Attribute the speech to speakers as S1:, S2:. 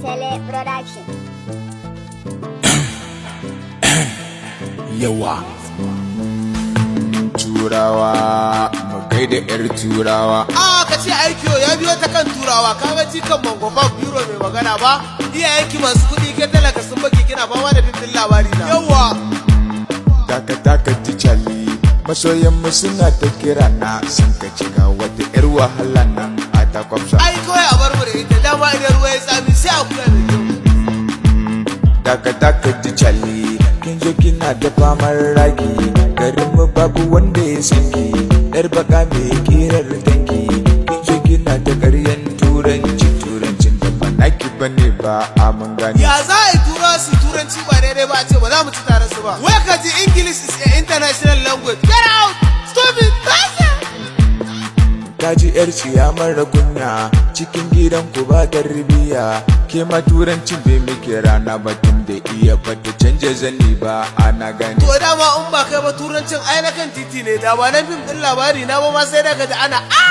S1: Sele Production.
S2: Yawa turawa, mu gaida yar turawa.
S3: A ka ce aiki ya biyo ta kan turawa. Ka ga jikan mangofa biro mai magana ba, iyayenki masu kuɗi, ke talaka sun baki kina fama da fim ɗin Labari Na. Yawa.
S2: Taka taka ticali, masoyan mu suna ta kira na, sun ka ci ga wata yar wahala na a ta kwafsa.
S3: Ai kawai a bar mu da ita dama, idan ruwa ya tsami sai a kula da kyau.
S2: Taka taka ticali, kin zo kina ta famar raki, garin mu babu wanda ya san ki, yar baka mai kirar tanki. Kin zo kina ta karyan turanci, turancin da ba naki bane ba, a mun gane.
S3: Ya za a yi tura su turanci ba daidai ba, a ce ba za mu ci tare su ba? Wai ka ji "English is an international language". Get out, stupid person.
S2: Kaji yar ciya mara kunya, cikin gidan ku ba tarbiya, ke ma turancin bai muke rana ba, tun da iya bata canja zani ba, ana gani.
S3: To dama in ba kai ba, turancin ai na kan titi ne. Da ba na fim ɗin Labari Na ba ma, sai daga ji ana a